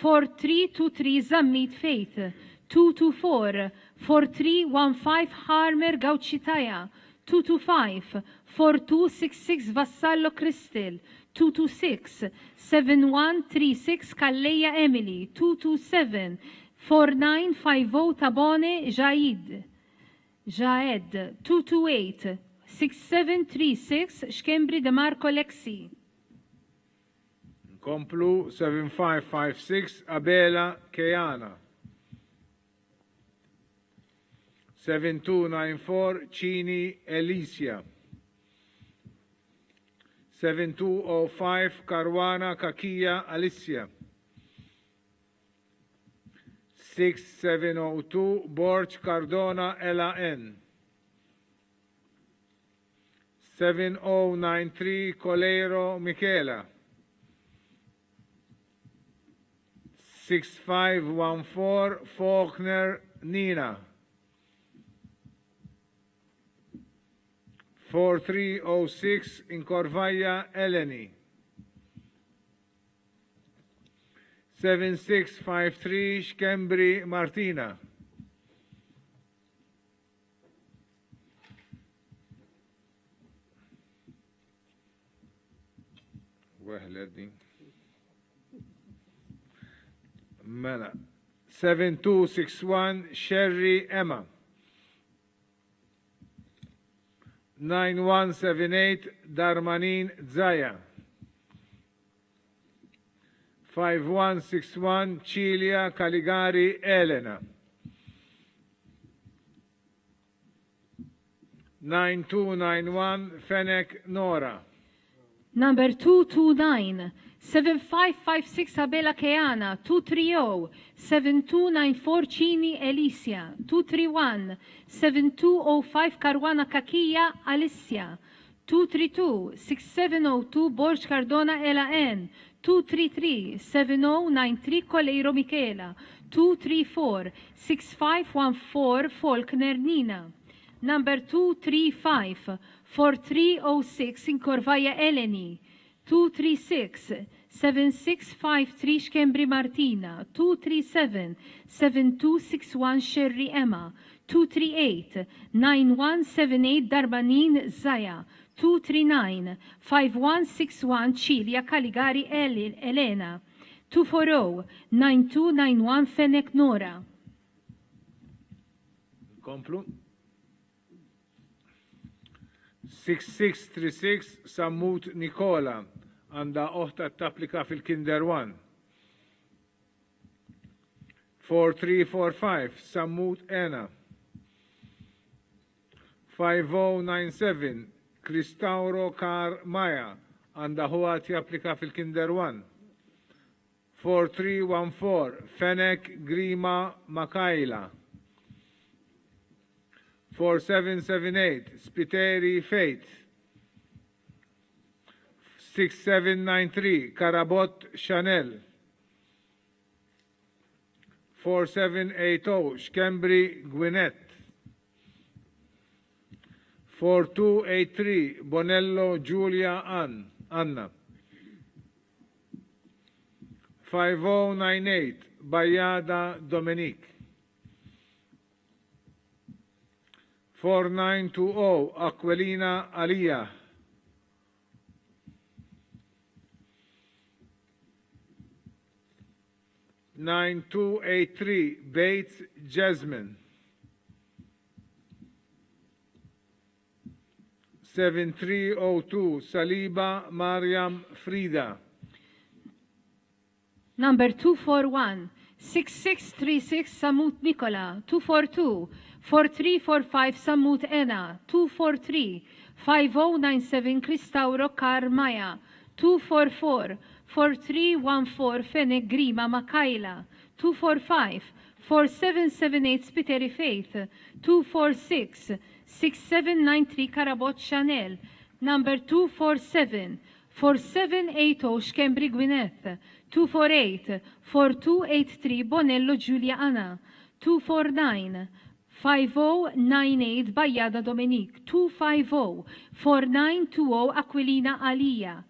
4323 Zammit Faith, 224 4315 Harmer Gauchitaya, 225 4266 Vassallo Crystal, 226 7136 Calleja Emily, 227 4950 Tabone Jaid, Jaed, 228 6736 Schembri De Marco Lexi. Komplu 7556 Abela Keana. 7294 Cini Alicia. 7205 Caruana Kakia Alicia. 6702 Borch Cardona LAN. 7093 Coleiro Michela. 6514 Faulkner Nina. 4306 Incorvaja Eleni. 7653 Schembri Martina. Weħlet din. Mela. 7261 Sherry Emma. 9178 Darmanin Zaja. 5161 Cilia Caligari Elena. 9291 Fenech Nora. Number 229 7556 Abela Keana 230 7294 Cini Alicia 231 7205 Caruana Cachia Alicia 232 6702 Borg Cardona Ela N 233 7093 Coleiro Michela 234 6514 Faulkner Nina Number 235 4306 Incorvaja Eleni 236 7653 Schembri Martina 237 7261 Sherry Emma 238 9178 Darmanin Zaja 239 5161 Cilia Caligari Elena 240 9291 Fenech Nora. Komplu. 6636 Sammut Nikola għandha oħta tapplika fil-Kinder 1. 4345 Sammut Ena. 5097 Cristauro Kar Maja għandha ħuha japplika fil-Kinder 1. 4314 Fenech Grima Makaila. 4778 Spiteri Faith. 6793 Karabot Chanel. 4780 Schembri Gwyneth. 4283 Bonello Giulia Ann, Anna. 5098 Bajada Dominique. 4920 Aquilina Alia. 9283 Bates Jasmine. 7302 Saliba Mariam Frida. Number 241 6636 Sammut Nikola 242 4345 Sammut Ena 243 5097 Cristauro Kar Maja 244 4314 Fenech Grima Makaila 245 4778 Spiteri Faith 246 6793 Karabot Chanel Number 247 4780 Schembri Gwyneth 248 4283 Bonello Giulia Anna 249 5098 Bajada Dominique 250 4920 Aquilina Alia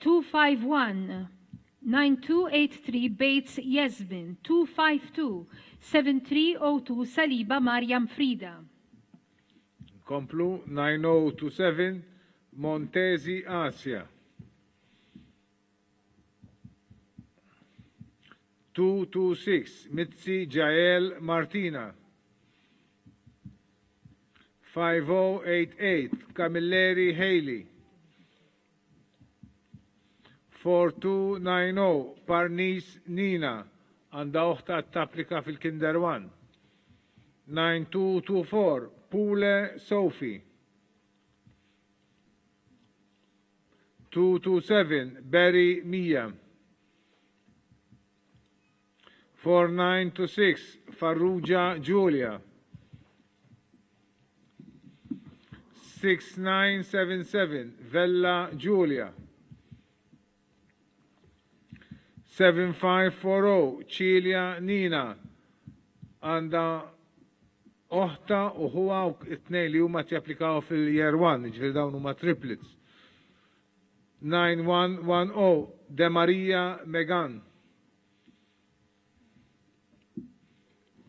251 9283 Bates Yasmin 252 7302 Saliba Mariam Frida. Komplu 9027 Montesi Asia. 226 Mizzi Jael Martina. 5088 Camilleri Haley. 4290 Parnis Nina għandha oħta tapplika fil-Kinder 1. 9224 Pule Sophie. 227 Barry Mia. 4926 Farrugia Giulia. 6977 Vella Giulia. 7540 Cilia Nina għandha oħta u ħuha u t-tnejn li huma japplikaw fil-year 1, ġifieri dawn huma triplets. 9110 De Maria Megan.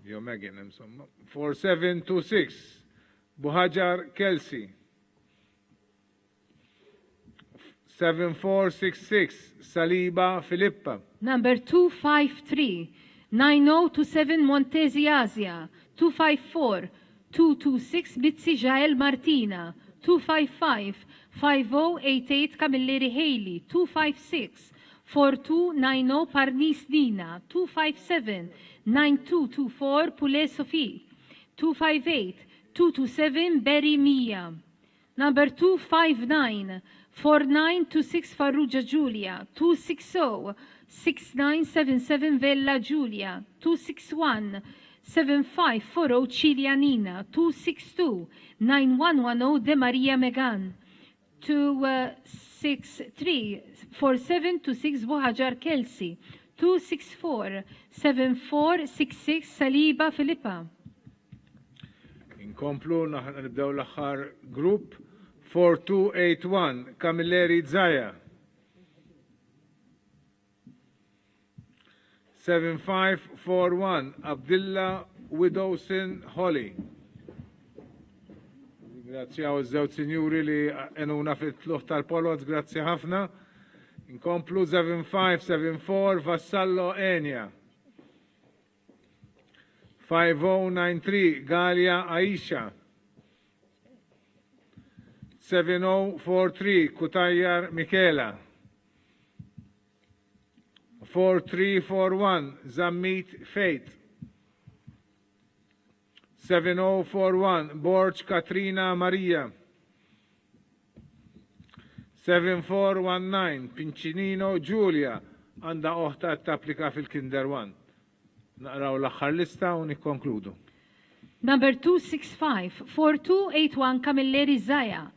Jo Megan, insomma. 4726 Buhaġar Kelsey. 7466 Saliba Filippa. Number 253 9027 Montesi Asia 254 226 Mizzi Jael Martina 255 5088 Camilleri Haley 256 4290 Parnis Nina 257 9224 Pule Sophie 258 227 Berry Mia. Number 259 4926 Farrugia Giulia 260 6977 Vella Giulia 261 7540 Cilia Nina 262 9110 De Maria Megan 263 4726 Buhaġar Kelsey 264 7466 Saliba Filippa. Inkomplu, nibdew l-aħħar grupp 4281 Camilleri Zaja. 7541 Abdilla Widowson Holly. Ringrazzjaw iż-żewġ sinjuri li għenuna fit-tluħ tal-poloz, grazzi ħafna. Inkomplu 7574 Vassallo Enia. 5093 Galia Aisha. 7043 Kutajjar Michela. 4341 Zammit Faith. 7041 Borg Katrina Maria. 7419 Pincinino Giulia għandha oħta tapplika fil-Kinder 1. Naqraw l-aħħar lista u nikkonkludu. Number 265 4281 Camilleri Zaya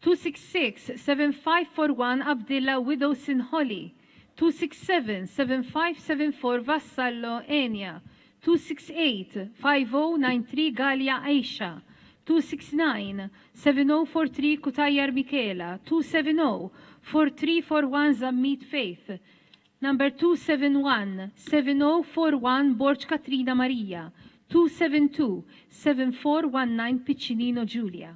266 7541 Abdillah Widowson Holly 267 7574 Vassallo Enia 268 5093 Galia Aisha 269 7043 Kutajar Michela 270 4341 Zammit Faith. Number 271 7041 Borg Katrina Maria 272 7419 Piccinino Giulia.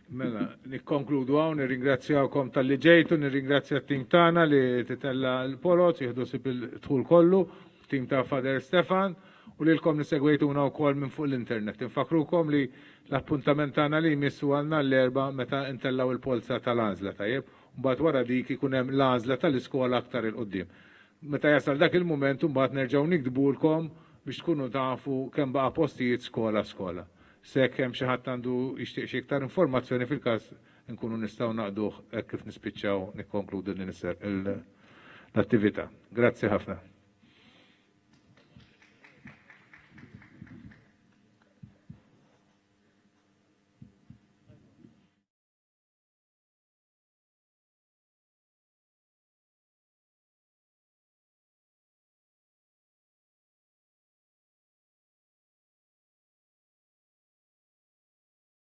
Mela, nikkonkludu hawn, nirringrazzjawkom talli ġejtu, nirringrazzja t-tim tagħna li titella l-poloz, jieħdu sib il-dħul kollu, tim ta' Father Stefan, u lilkom li segwejtuna wkoll minn fuq l-internet. Infakrukom li l-appuntament tagħna li jmiss huwa nhar l-Erbgħa meta ntellaw il-polza tal-għażla, tajjeb? Mbagħad wara dik ikun hemm l-għażla tal-iskola aktar 'il quddiem. Meta jasal dak il-mument imbagħad nerġgħu niktbulkom biex tkunu tafu kemm baqa' postijiet skola skola. S'hekk hemm xi ħadd għandu jixtieq xi iktar informazzjoni fil-każ inkunu nistgħu naqduh hekk kif nispiċċaw nikkonkludu din l-attività. Grazzi ħafna.